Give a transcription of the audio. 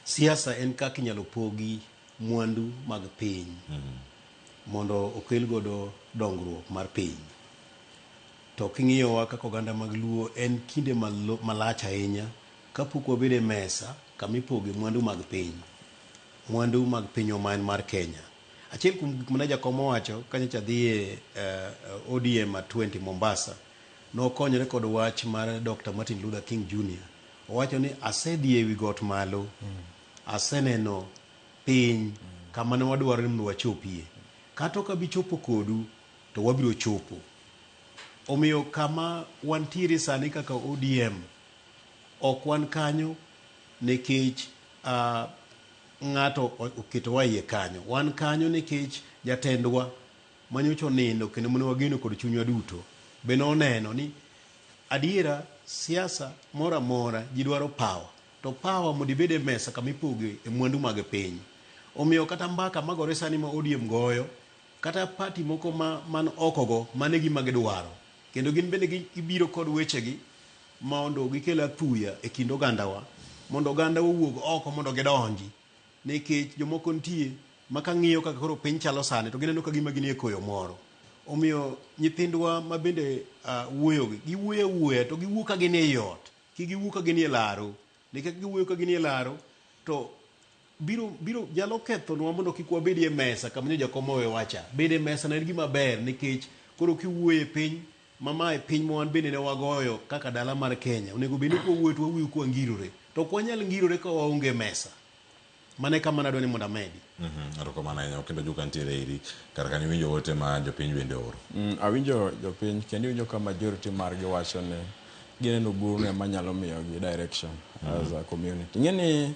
Siasa en kaka inyalo pogi mwandu mag piny mondo okel godo dongruok mar piny. To king'iyowa kaka oganda mag Luo en kinde malach ahinya kapok wabedo e mesa kama ipoge mwandu mag piny. Mwandu mag pinywa ma en mar Kenya. Achiel kuom gik mane jakom owacho kanyocha dhi e ODM at 20 Mombasa, nokonyore kod wach mar Dr. Martin Luther King Jr. Owacho ni asedhi ewi got malo, aseneno piny kama ne wadwaro ni mondo wachopie. Kata ok abi chopo kodu, to wabiro chopo. Omiyo kama wantiere sani kaka ODM, ok wan kanyo nikech ng'ato oketowa iye kanyo. Wan kanyo nikech jatendwa manyocha onindo kendo mane wageno kod chunywa duto be noneno ni adiera siasa moro amora ji dwaro power to power mondo ibed e mesa kama ipoge e mwandu mag piny. Omiyo kata mbaka magore sani ma ODM goyo kata party moko ma man oko go mano e gima gidwaro kendo gin bende gibiro kod wechegi mondo gikel athuya e kind ogandawa mondo oganda owuog oko mondo gidonji nikech jomoko nitie ma kang'iyo kaka koro piny chalo sani to gineno ka gima ginie koyo moro. Omiyo nyithindwa ma bende wuoyogi giwuoyo awuoya to giwuo ka gin ei ot kik giwuo ka ginie laro nikech giwuoyo ka ginie laro to biro biro nyalo kethonwa mondo kik wabedi e mesa kama nyo jakom owewa cha. Bedo e mesa no en gima ber nikech koro kiwuoyo e piny ma mae piny ma wan bende ne wagoyo kaka dala mar Kenya onego bed ni kwawuoyo to wawuoyo kwangirore to ok wanyal ngirore ka waonge e mesa. Mano e kama nadwa ni mondo amedi. Erokamano ahinya Okindo Juka nitiere iri kar kanyo iwinjo ote ma jopiny bende ooro. Awinjo jopiny kendo iwinjo ka majority margi wacho ni gineno Oburu no ema nyalo miyogi direction as a community. Ing'e ni.